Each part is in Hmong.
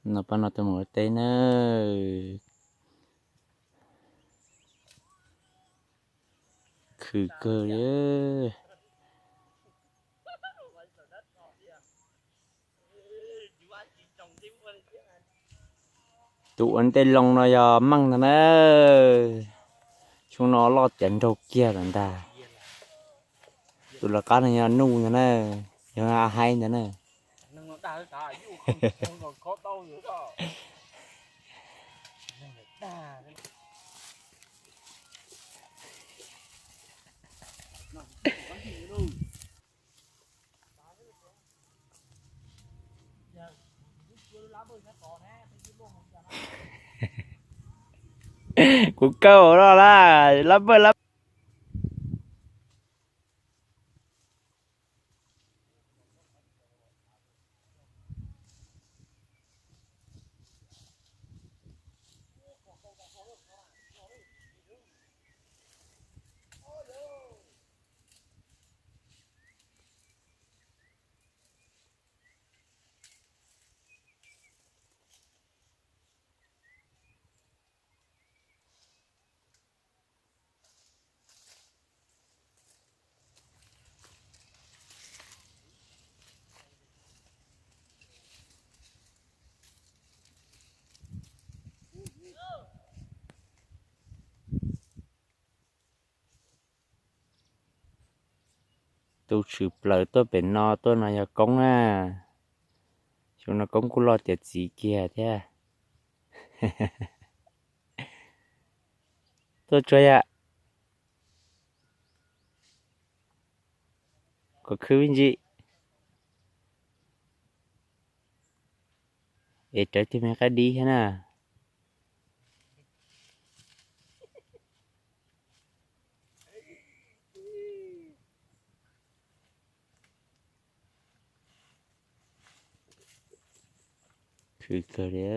No pab no tuaj mus ua teb na. Khwv kawg li. Tus ua ntej loo no yog Meej ntag na. Xyoo no loj tiav nraug kiag lawm ntag. Tus lawv qab no yog Nuj ntag na, yog Haib ntag na. Kuv kaug no la, lab npawj lab. Tus tshwm plaws tuaj pem no tuaj no yog Koob na. Xyoo no Koob kuj loj tiav txiv kiag thiab. Tuaj tsuag yam. Kom khwv me ntsis. Es rawv tus me qab dib thiab na. Khwv kawg li.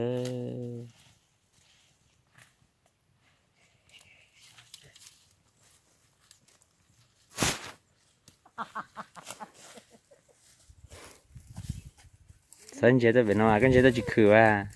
Txhob ntsia tuaj pem no, koj ntsia tuaj tsis khwv as.